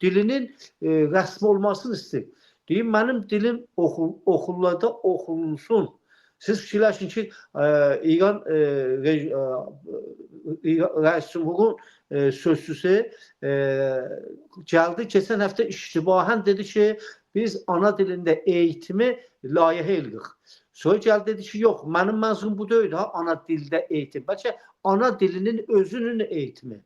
dilinin rəsmi olmasını istəyir. Deyir, mənim dilim oxullarda oxunulsun. Siz fikirləşin ki, İran rəis cumhurun sözçüsü gəldi keçən həftə iştibahən dedi ki, biz ana dilində eğitimi layihə eləyirik. Sonra gəldi dedi ki, yox, mənim mənzurum bu deyil, ha, ana dildə eğitim. Bəlkə ana dilinin özünün eğitimi.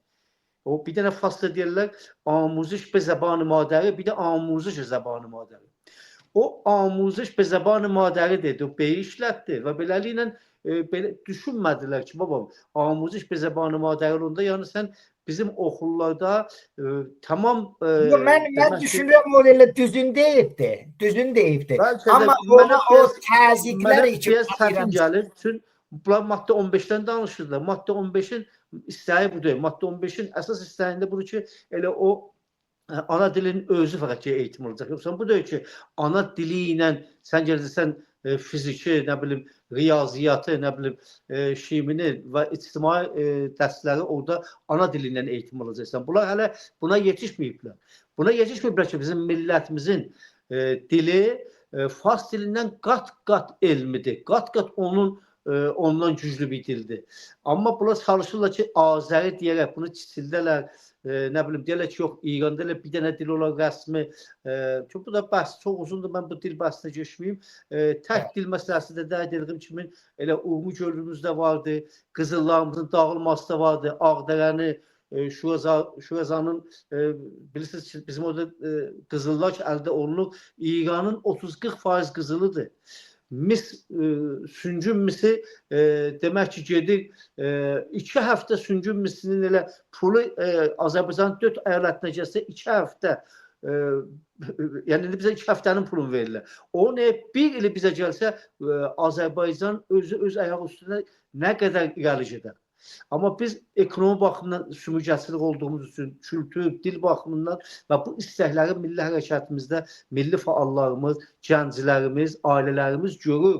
O bir dənə fasla deyirlər, amuziş be zəban-ı madəri, bir də amuziş zəban-ı madəri. O amuziş be zəban-ı madəri dedi, o beyi işlətdi və beləliklə belə düşünmədilər ki, babam, amuziş be zəban-ı madəri olanda, yəni sən bizim oxullarda tamam Mən düşünürəm o elə düzün deyibdi. Düzün deyibdi. Bəlkə də Amma mənə ona o təzyiqlər mənə ki, biraz çətin gəlir. Çünki bunlar maddə 15-dən danışırlar. Maddə 15-in istəyi bu deyil. Maddə 15-in əsas istəyində budur ki, elə o ana dilinin özü fəqət ki eğitim olacaq. Yoxsa bu deyil ki, ana dili ilə sən gəlirsən fiziki, nə bilim, riyaziyyatı, nə bilim, şimini və ictimai dərsləri orada ana dili ilə eğitim alacaqsan. Bunlar hələ buna yetişməyiblər. Buna yetişməyiblər ki, bizim millətimizin dili fars dilindən qat-qat elmidir. Qat-qat onun ondan güclü bir dildir. Amma bunlar çalışırlar ki, Azəri deyərək bunu kiçildələr, nə bilim, deyirlər ki, yox, İranda elə bir dənə dil olar rəsmi. Çünki bu da bəhs çox uzundur, mən bu dil bəhsinə keçməyim. Tək dil məsələsi də dediyim kimi elə Urmu gölümüzdə vardı, qızıllarımızın dağılması da vardı, Ağdərəni, Şurazanın bilirsiniz ki, bizim orada qızıllar ki, əldə olunur, İranın 30-40% qızılıdır. Mis, süngün misi demək ki, gedir 2 həftə süngün misinin elə pulu Azərbaycanın 4 əyalətinə gəlsə 2 həftə yəni indi bizə 2 həftənin pulunu verirlər. O nə bir ili bizə gəlsə Azərbaycan özü öz ayağı üstünə nə qədər irəli gedər. Amma biz ekonomi baxımından sümürgəçilik olduğumuz üçün, kültür, dil baxımından və bu istəkləri milli hərəkətimizdə milli fəallarımız, gənclərimiz, ailələrimiz görür.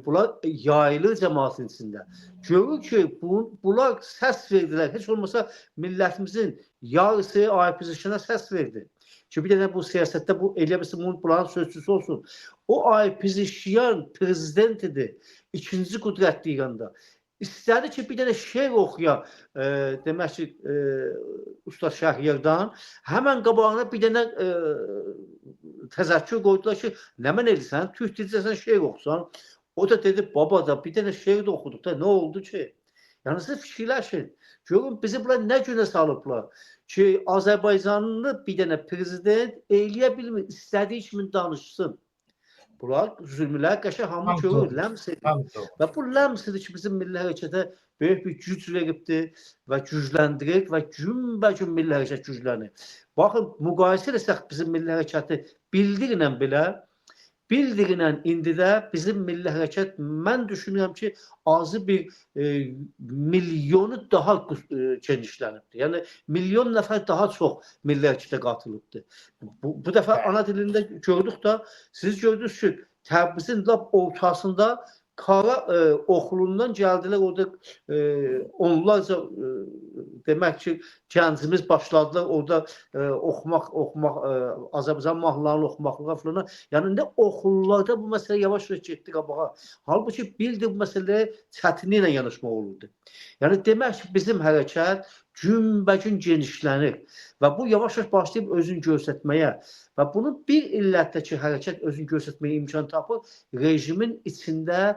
Bunlar yayılır cəmaətin içində. Görür ki, bunlar səs verdilər. Heç olmasa millətimizin yarısı AYPZ-nə səs verdi. Ki, bir dənə bu siyasətdə bu elə bilsin, bunların sözçüsü olsun. O AYPZ-şiyan prezident idi. İkinci qüdrətli İranda. İstədi ki, bir dənə şeir oxuya, demək ki, Usta Şəhriyardan, həmən qabağına bir dənə təzəkkür qoydular ki, nə mən edirsən, türk dilcəsən şeir oxusan. O da dedi, baba da bir dənə şeir də oxuduq da, nə oldu ki? Yəni siz fikirləşin, görün bizi bura nə günə salıblar ki, Azərbaycanlı bir dənə prezident eləyə bilmir, istədiyi kimi danışsın. Bunlar zülmlər qəşəng hamı görür, ləms edir. Və bu ləms edir ki, bizim milli hərəkətə böyük bir güc veribdir və gücləndirir və günbəgün milli hərəkət güclənir. Baxın, müqayisə etsək bizim milli hərəkəti bildirlə belə, bildirlə indi də bizim milli hərəkət, mən düşünürəm ki, azı bir milyonu daha genişlənibdir. Yəni, milyon nəfər daha çox milli hərəkətə qatılıbdır. Bu dəfə ana dilində gördük də, siz gördünüz ki, Təbrizin lap ortasında Kara oxulundan gəldilər, orada onlarca demək ki, gəncimiz başladılar orada oxumaq, Azərbaycan mahnılarını oxumaqlığa filan. Yəni indi oxullarda bu məsələ yavaş-yavaş getdi qabağa. Halbuki bildi bu məsələyə çətinliklə yanaşmaq olurdu. Yəni demək ki, bizim hərəkət günbəgün genişlənir və bu yavaş-yavaş başlayıb özünü göstərməyə və bunun bir illətdə ki, hərəkət özünü göstərməyə imkan tapır, rejimin içində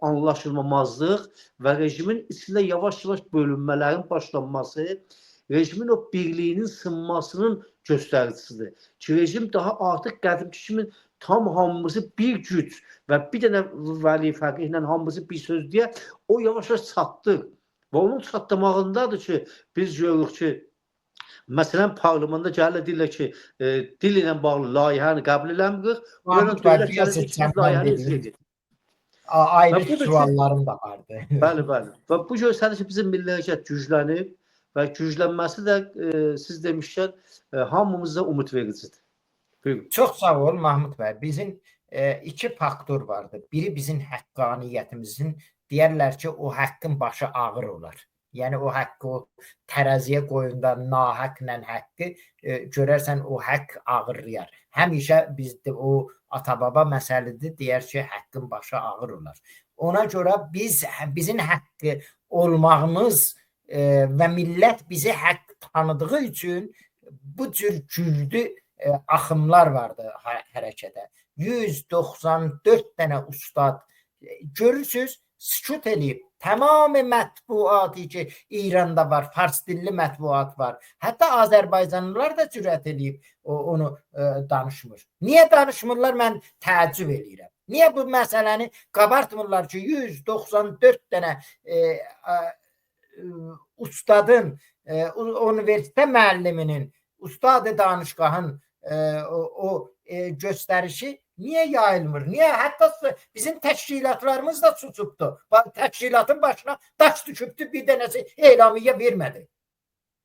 anlaşılmamazlıq və rejimin içində yavaş-yavaş bölünmələrin başlanması, rejimin o birliyinin sınmasının göstəricisidir. Ki, rejim daha artıq qədimki kimi tam hamımızı bir güc və bir dənə vəli fəqihlə hamımızı bir söz deyə, o yavaş-yavaş çatdır. Və onun çatlamağındadır ki, biz görürük ki, məsələn, parlamanda gəlirlər, deyirlər ki, dil ilə bağlı layihəni qəbul eləmirik. Mahmud bəy, biraz layihəni icra edir. Ayrı suallarım da vardı. Bəli, bəli. Və bu göstərir ki, bizim milli hərəkət güclənir və güclənməsi də siz demişkən hamımıza umud vericidir. Buyurun. Çox sağ ol Mahmud bəy. Bizim iki faktor vardı. Biri bizim həqqaniyyətimizin, deyərlər ki, o həqqin başı ağır olar. Yəni o haqqı o tərəziyə qoyunda nahaqla haqqı görərsən o haqq ağırlayar. Həmişə bizdə o ata-baba məsələdir, deyər ki, haqqın başı ağır olar. Ona görə bizim haqqı olmağımız və millət bizi haqq tanıdığı üçün bu cür güclü axımlar vardı hərəkətə. 194 dənə ustad görürsüz, sükut eləyib. Tamamı mətbuatı ki İranda var, fars dilli mətbuat var. Hətta Azərbaycanlılar da cürət eləyib onu danışmır. Niyə danışmırlar mən təəccüb eləyirəm. Niyə bu məsələni qabartmırlar ki 194 dənə ustadın, universitet müəlliminin, ustad-ı danışgahın o göstərişi niyə yayılmır? Niyə? Hətta bizim təşkilatlarımız da susubdu. Təşkilatın başına daş düşübdü, bir dənəsi elamiyyə vermədi.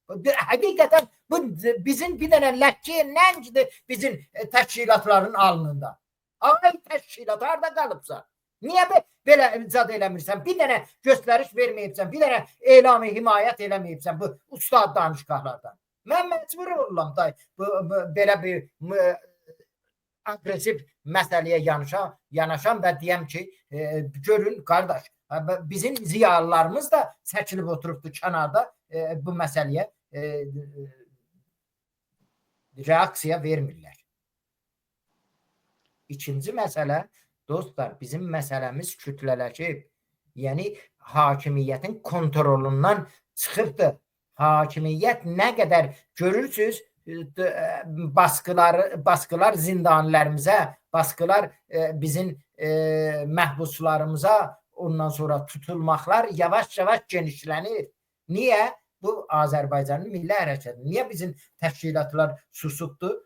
Həqiqətən bu bizim bir dənə ləkki nəngdir bizim təşkilatların alnında. Ay təşkilat harda qalıbsa? Niyə belə icad eləmirsən? Bir dənə göstəriş verməyibsən, bir dənə elami himayət eləməyibsən bu ustad danışgahlardan. Mən məcbur oluram da belə bir aqressiv məsələyə yanaşam və deyəm ki, görün qardaş, bizim ziyalılarımız da çəkilib oturubdu kənarda bu məsələyə reaksiya vermirlər. İkinci məsələ, dostlar, bizim məsələmiz kütlələşib. Yəni hakimiyyətin kontrolundan çıxıbdır. Hakimiyyət nə qədər görürsünüz, baskılar zindanlarımıza, baskılar bizim məhbuslarımıza, ondan sonra tutulmaqlar yavaş-yavaş genişlənir. Niyə? Bu Azərbaycanın milli hərəkəti. Niyə bizim təşkilatlar susubdur,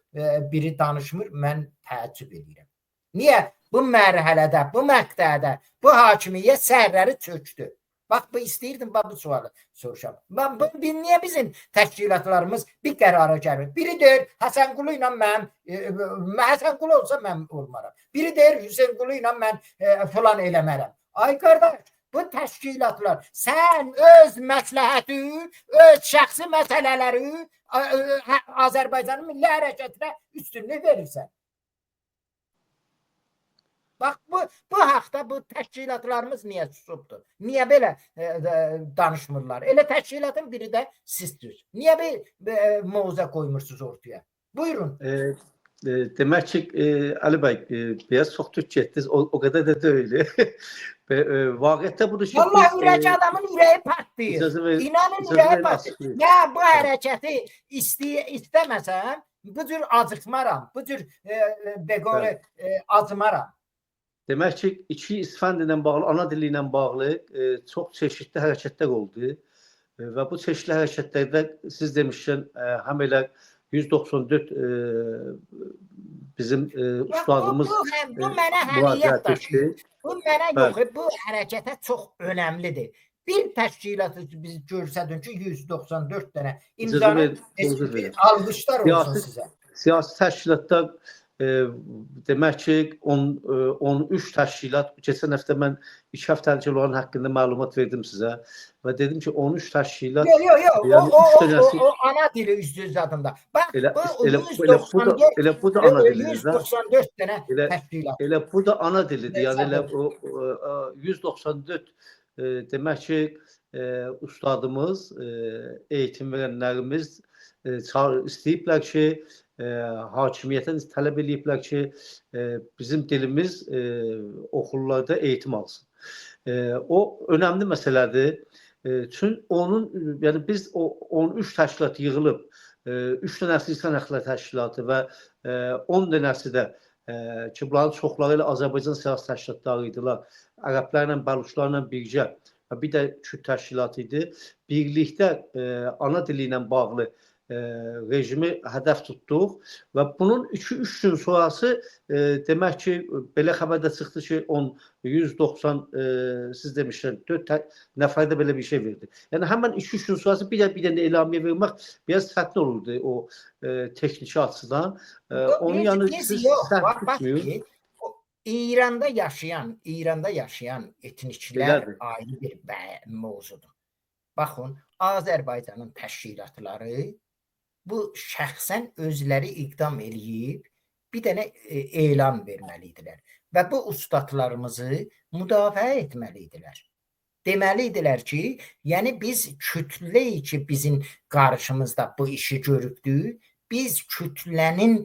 biri danışmır? Mən təəccüb edirəm. Niyə? Bu mərhələdə, bu məqtədə bu hakimiyyət sərləri çökdü. Bax, bu istəyirdim, bax bu sualı soruşam. Niyə bizim təşkilatlarımız bir qərara gəlmir? Biri deyir, Həsənqulu ilə mən, Həsənqulu olsa mən olmaram. Biri deyir, Hüseynqulu ilə mən filan eləmərəm. Ay qardaş, bu təşkilatlar, sən öz məsləhəti, öz şəxsi məsələləri Azərbaycanın milli hərəkətinə üstünlük verirsən. Bax, bu haqda bu təşkilatlarımız niyə susubdur? Niyə belə danışmırlar? Elə təşkilatın biri də sizsiniz. Niyə bir mövzu qoymursunuz ortaya? Buyurun. Demək ki, Əli bəy, biraz çox türk getdiniz, o qədər də deyil. Vaqiətdə budur ki... Vallahi ürək adamın ürəyi partlayır. İnanın ürəyi partlayır. Mən bu hərəkəti istəməsəm, bu cür acıqmaram, bu cür beqoru acımaram. Demək ki, iki İsfənd ilə bağlı, ana dili ilə bağlı çox çeşidli hərəkətlər oldu. Və bu çeşidli hərəkətlərdə siz demişkən, həm elə 194 bizim ustadımız bu mənə həmiyyət daşıyır. Bu mənə yox, bu hərəkətə çox önəmlidir. Bir təşkilatı biz görsədin ki, 194 dənə imzanı alqışlar olsun sizə. Siyasi təşkilatda demək ki, 13 təşkilat, keçən həftə mən 2 həftə əvvəl onların haqqında məlumat verdim sizə və dedim ki, 13 təşkilat... Yox, yox, o ana dili üz adında. Bax, bu 194... Elə bu da ana dilidir. 194 dənə təşkilat. Elə bu da ana dilidir. Yəni, elə o 194 demək ki, ustadımız, eğitim verənlərimiz istəyiblər ki, hakimiyyətdən tələb eləyiblər ki, bizim dilimiz oxullarda eğitim alsın. O önəmli məsələdir. Çünki onun, yəni biz o 13 təşkilat yığılıb, 3 dənəsi İnsan Həqləri Təşkilatı və 10 dənəsi də ki, bunların çoxları ilə Azərbaycan siyasi təşkilatları idilər, ərəblərlə, bəluçlarla birgə və bir də Kürd təşkilatı idi. Birlikdə ana dili ilə bağlı rejimi hədəf tutduq və bunun 2-3 gün sonrası demək ki, belə xəbər də çıxdı ki, 190 siz demişlər, 4 nəfər də belə bir şey verdi. Yəni həmən 2-3 gün sonrası bir dənə elamiyə vermək biraz çətin olurdu o texniki açıdan. Onu yəni siz səhv tutmuyun. İranda yaşayan etniklər ayrı bir mövzudur. Baxın, Azərbaycanın təşkilatları bu şəxsən özləri iqdam eləyib bir dənə elan verməli idilər və bu ustadlarımızı müdafiə etməli idilər. Deməli idilər ki, yəni biz kütlə ki bizim qarşımızda bu işi görübdü, biz kütlənin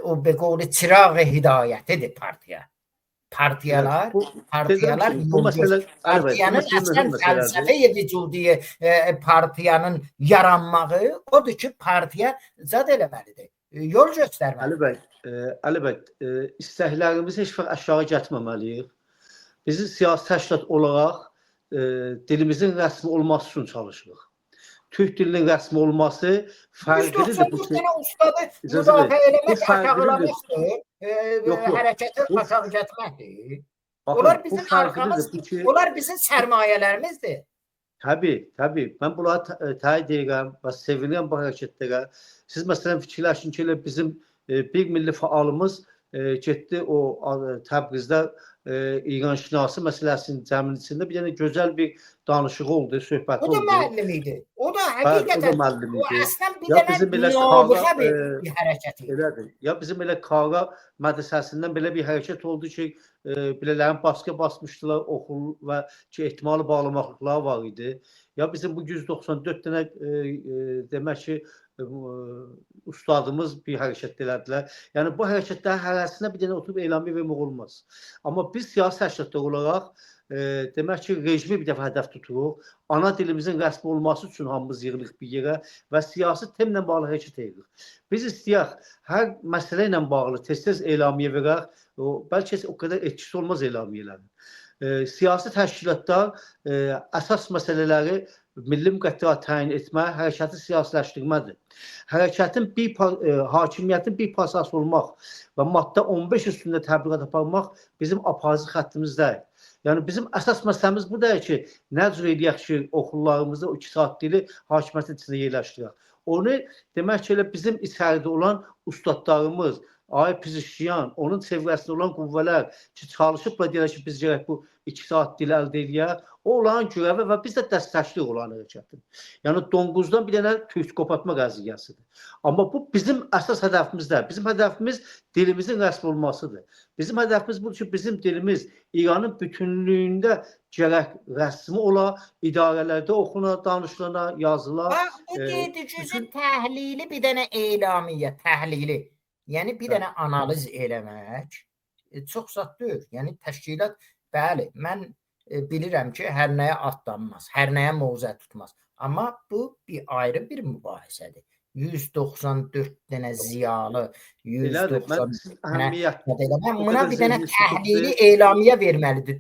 o beqovlu çırağı hidayətidir partiya. Partiyalar, partiyalar bu məsələ, partiyanın əslən fəlsəfə-i vücudi partiyanın yaranmağı odur ki, partiya zad eləməlidir, yol göstərməlidir. Əli bəy, istəklərimizi heç vaxt aşağı gətirməməliyik. Bizi siyasi təşkilat olaraq dilimizin rəsmi olması üçün çalışırıq. Türk dilinin rəsmi olması fərqlidir. 194 dənə ustadı müdafiə eləmək aşağılamaqdır, hərəkəti aşağı gətirməkdir. Onlar bizim arxamızdır, onlar bizim sərmayələrimizdir. Təbii, təbii. Mən bunları təyin edirəm və sevinirəm bu hərəkətlərə. Siz məsələn fikirləşin ki, elə bizim bir milli fəalımız getdi o Təbrizdə İranşinası məsələsinin cəminin içində bir dənə gözəl bir danışığı oldu, söhbəti oldu. O da müəllim idi. O da həqiqətən, o müəllim idi. O əslən bir dənə nüabığa bir hərəkət idi. Elədir. Ya bizim elə Kara mədrəsəsindən belə bir hərəkət oldu ki, belələrin baskı basmışdılar, oxul və ki, ehtimalı bağlamaqlıqları var idi. Ya bizim bu 194 dənə demək ki, ustadımız bir hərəkət elədilər. Yəni bu hərəkətlərin hərəsinə bir dənə oturub elamiyə vermək olmaz. Amma biz siyasi təşkilatlar olaraq demək ki, rejimi bir dəfə hədəf tuturuq. Ana dilimizin rəsmi olması üçün hamımız yığılıq bir yerə və siyasi temlə bağlı hərəkət edirik. Biz istəyək hər məsələ ilə bağlı tez-tez elamiyə verək. Bəlkə o qədər etkisi olmaz elamiyələrin. Siyasi təşkilatlar əsas məsələləri milli müqəddərat təyin etmə, hərəkəti siyasiləşdirmədir. Hərəkətin hakimiyyətin bir parçası olmaq və maddə 15 üstündə təbliğat aparmaq bizim aparıcı xəttimiz deyil. Yəni bizim əsas məsələmiz bu deyil ki, nə cür eləyək ki, oxullarımızda o 2 saat dili hakimiyyətin içində yerləşdirək. Onu demək ki, elə bizim içəridə olan ustadlarımız, Ay Pizişkiyan, onun çevrəsində olan qüvvələr ki, çalışıblar deyirlər ki, biz gərək bu 2 saat dili əldə eləyək, o onların görəvi və biz də dəstəkliyirik onların hərəkətini. Yəni donquzdan bir dənə tük qopatma qəziyyəsidir. Amma bu bizim əsas hədəfimiz deyil. Bizim hədəfimiz dilimizin rəsmi olmasıdır. Bizim hədəfimiz budur ki, bizim dilimiz İranın bütünlüyündə gərək rəsmi ola, idarələrdə oxuna, danışılana, yazıla. Bax, bu dediyinizi təhlili bir dənə elamiyə, təhlili. Yəni bir dənə analiz eləmək çox zat deyil. Yəni təşkilat, bəli, mən bilirəm ki, hər nəyə atlanmaz, hər nəyə mövzə tutmaz. Amma bu bir ayrı bir mübahisədir. 194 dənə ziyalı, 194 dənə buna bir dənə təhlili elamiyə verməlidir.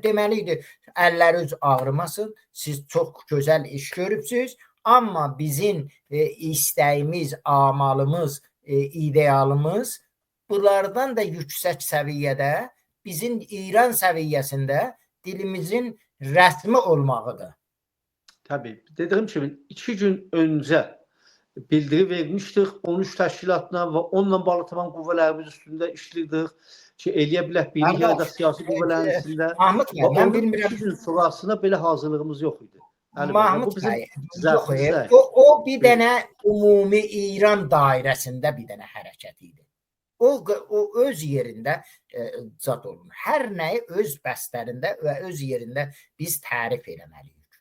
Deməli idi, əlləriniz ağrımasın, siz çox gözəl iş görübsünüz, amma bizim istəyimiz, amalımız, idealımız bunlardan da yüksək səviyyədə, bizim İran səviyyəsində dilimizin rəsmi olmağıdır. Təbii. Dediyim kimi, 2 gün öncə bildiri vermişdik 13 təşkilatla və onunla bağlı tamam qüvvələrimiz üstündə işləyirdik ki, eləyə bilək birlik ya da siyasi qüvvələrin içində. Mahmud bəy, mən bilmirəm. 2 gün sonrasına belə hazırlığımız yox idi. Mahmud bəy, yox, o bir dənə ümumi İran dairəsində bir dənə hərəkət idi. O öz yerində zad olunur. Hər nəyi öz bəstərində və öz yerində biz tərif eləməliyik.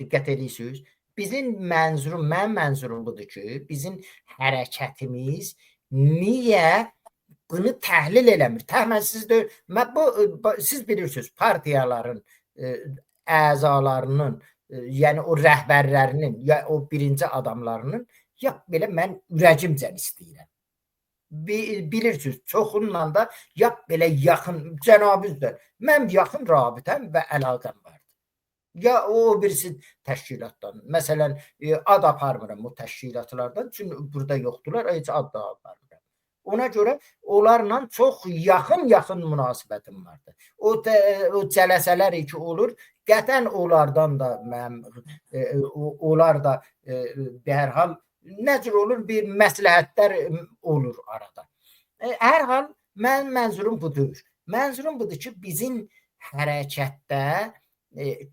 Diqqət edirsiniz. Bizim mənzurum, mənim mənzurum budur ki, bizim hərəkətimiz niyə bunu təhlil eləmir? Təxminən siz də, siz bilirsiniz, partiyaların əzalarının, yəni o rəhbərlərinin, ya o birinci adamlarının, ya belə mən ürəcimcən istəyirəm. Bilirsiniz, çoxunla da ya belə yaxın, cənabınızdır, mənim yaxın rabitəm və əlaqəm vardır. Ya o birisi təşkilatdan, məsələn, ad aparmıram o təşkilatlardan, çünki burada yoxdurlar, heç ad da aparmıram. Ona görə onlarla çox yaxın-yaxın münasibətim vardır. O cələsələr ki olur, qətən onlardan da mənim, onlar da hər hal nə cür olur, bir məsləhətlər olur arada. Hər hal mənim mənzurum budur. Mənzurum budur ki, bizim hərəkətdə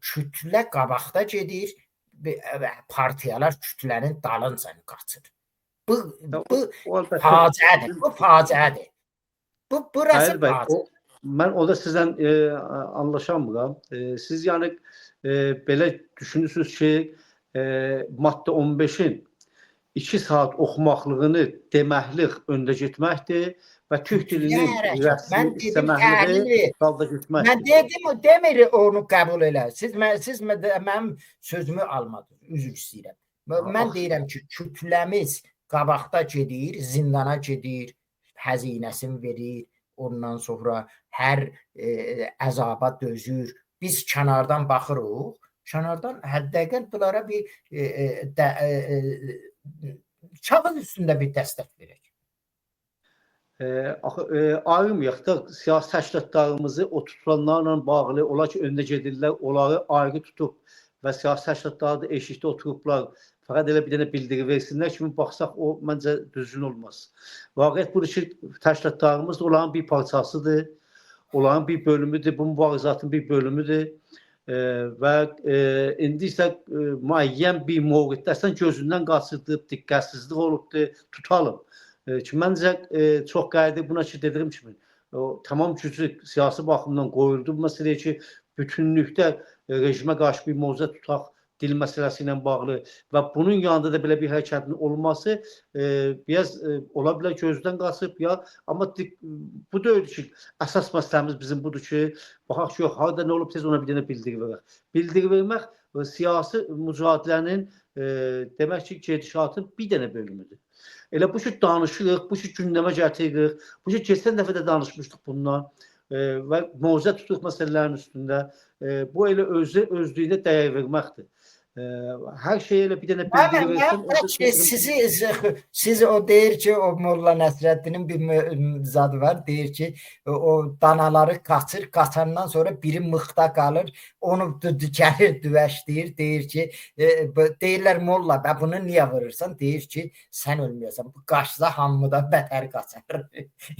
kütlə qabaqda gedir, partiyalar kütlənin dalınca qaçır. Bu faciədir. Bu faciədir. Bu burası faciə. Mən o da sizdən anlaşamıram. Siz yəni belə düşünürsünüz ki, maddə 15-in 2 saat oxumaqlığını deməklik öndə getməkdir və türk dilinin rəsmi istəməkliyi qalda getməkdir. Mən dedim, demir onu qəbul elə. Siz mənim sözümü almadınız. Üzr istəyirəm. Mən deyirəm ki, kütləmiz qabaqda gedir, zindana gedir, xəzinəsini verir, ondan sonra hər əzaba dözür. Biz kənardan baxırıq. Kənardan həddəqəl bunlara bir kağız üstündə bir dəstək verək. Ayrılmayaq da siyasi təşkilatlarımızı o tutulanlarla bağlı, ola ki öndə gedirlər, onları ayrı tutub və siyasi təşkilatları da eşikdə oturublar. Fəqət elə bir dənə bildiri versinlər kimi baxsaq, o məncə düzgün olmaz. Vaqiət budur ki, təşkilatlarımız da onların bir parçasıdır, onların bir bölümüdür, bu mübarizatın bir bölümüdür. Və indi isə müəyyən bir mövqedə əslən gözündən qaçırdıb, diqqətsizlik olubdur, tutalım. Ki, məncə çox qədir buna ki, dediyim kimi, o, tamam gücü siyasi baxımdan qoyuldu. Bu məsələyə ki, bütünlükdə rejimə qarşı bir mövqe tutaq dil məsələsi ilə bağlı və bunun yanında da belə bir hərəkətin olması biraz ola bilər gözdən qaçıb ya, amma bu deyil ki, əsas məsələmiz bizim budur ki, baxaq ki, yox, harada nə olub tez ona bir dənə bildiri verək. Bildiri vermək siyasi mücadilənin demək ki, gedişatın bir dənə bölümüdür. Elə bu ki danışırıq, bu ki gündəmə gətiririk, bu ki keçən dəfə də danışmışdıq bundan və mövqe tutuq məsələlərin üstündə. Bu elə özü özlüyünə dəyər verməkdir. Hər şeyə elə bir dənə bildiri versin. Siz o deyir ki, o Molla Nəsrəddinin bir zadı var, deyir ki, o danaları qaçır, qaçandan sonra biri mıxda qalır, onu gəlir düvəşləyir, deyir ki, deyirlər Molla, bunu niyə vurursan? Deyir ki, sən ölməyəsən, bu qaçsa hamıdan bətər qaçar.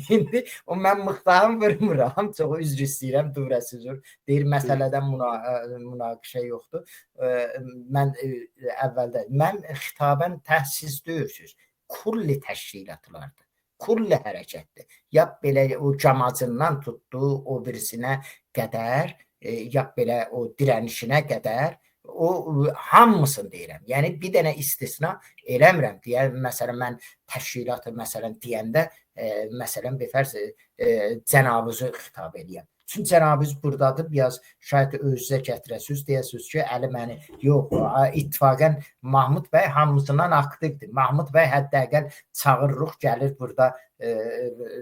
İndi o mən mıxdağımı vurmuram, çox üzr istəyirəm, durəsiz. Deyir, məsələdən münaqişə yoxdur. Mən əvvəldə, mən xitabən təhsis deyirsiniz, kulli təşkilatlardır, kulli hərəkətdir. Ya belə o camacından tutdu o birisinə qədər, ya belə o dirənişinə qədər, o hamısını deyirəm. Yəni bir dənə istisna eləmirəm. Deyə, məsələn, mən təşkilatı məsələn deyəndə, məsələn, bir fərz cənabınızı xitab eləyəm. Çünki cənabınız buradadır, biraz şayət özünüzə gətirəsiniz, deyəsiniz ki, əli məni, yox, ittifaqən Mahmud bəy hamısından aktivdir. Mahmud bəy həddəqəl çağırırıq, gəlir burada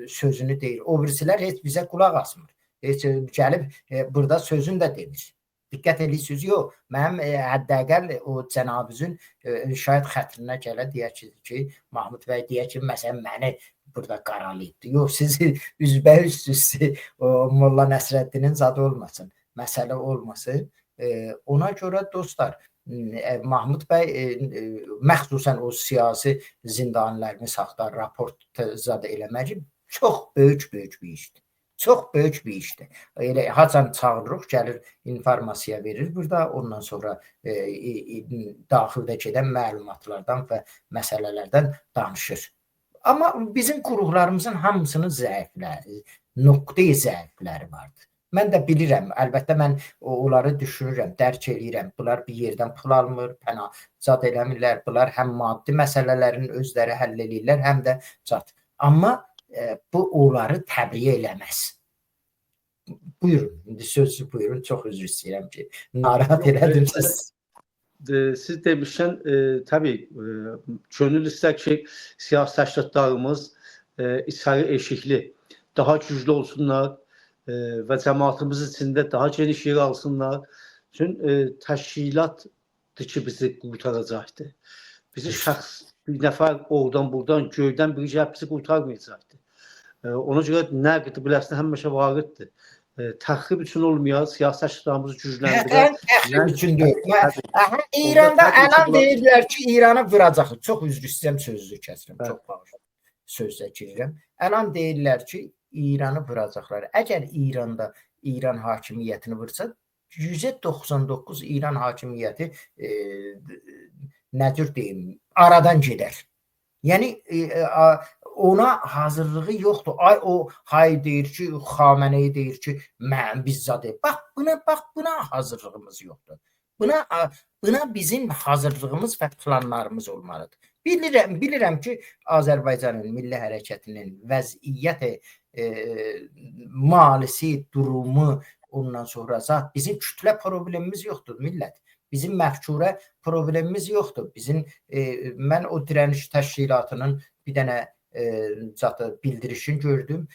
sözünü deyir. O birisilər heç bizə qulaq asmır. Heç gəlib burada sözünü də demir. Diqqət edirsiniz, yox, mənim həddəqəl o cənabınızın şayət xətrinə gələ, deyək ki, Mahmud bəy deyək ki, məsələn, məni burada qaralayıbdır. Yox, siz üzbəüzsüz, o Molla Nəsrəddinin zadı olmasın, məsələ olmasın. Ona görə dostlar, Mahmud bəy məxsusən o siyasi zindanlarımız haqda raport zadı eləmək çox böyük bir işdir. Çox böyük bir işdir. Elə haçan çağırırıq, gəlir informasiya verir burada, ondan sonra daxildə gedən məlumatlardan və məsələlərdən danışır. Amma bizim qurumlarımızın hamısının zəifləri, nöqtə zəifləri vardır. Mən də bilirəm, əlbəttə mən onları düşünürəm, dərk eləyirəm. Bunlar bir yerdən pul almır, pəna zad eləmirlər. Bunlar həm maddi məsələlərin özləri həll eləyirlər, həm də zad. Amma bu onları təbriyə eləməz. Buyurun, indi sözü buyurun. Çox üzr istəyirəm ki, narahat elədim siz. Siz demişkən, təbii, könül istər ki, siyasi təşkilatlarımız içəri eşikli, daha güclü olsunlar və cəmaatımız içində daha geniş yer alsınlar. Çünki təşkilatdır ki, bizi qurtaracaqdır. Bizi şəxs, bir nəfər oradan, buradan, göydən biri gəlib bizi qurtarmayacaqdır. Ona görə nəqd biləsinə həmişə variddir. Təxrib üçün olmayan siyasi təşkilatlarımızı gücləndirər. Təxrib üçün deyil. İranda əlan deyirlər ki, İranı vuracaq. Çox üzr istəyirəm, sözünüzü kəsirəm. Çox bağışlayın. Sözlə girirəm. Əlan deyirlər ki, İranı vuracaqlar. Əgər İranda İran hakimiyyətini vursa, %99 İran hakimiyyəti nə cür deyim, aradan gedər. Yəni ona hazırlığı yoxdur. Ay o hay deyir ki, Xamenei deyir ki, mən bizzat. Bax buna hazırlığımız yoxdur. Buna bizim hazırlığımız və planlarımız olmalıdır. Bilirəm ki, Azərbaycanın milli hərəkətinin vəziyyəti, malisi, durumu, ondan sonra zat bizim kütlə problemimiz yoxdur millət. Bizim məfkurə problemimiz yoxdur. Bizim mən o dirəniş təşkilatının bir dənə zatı bildirişini gördüm.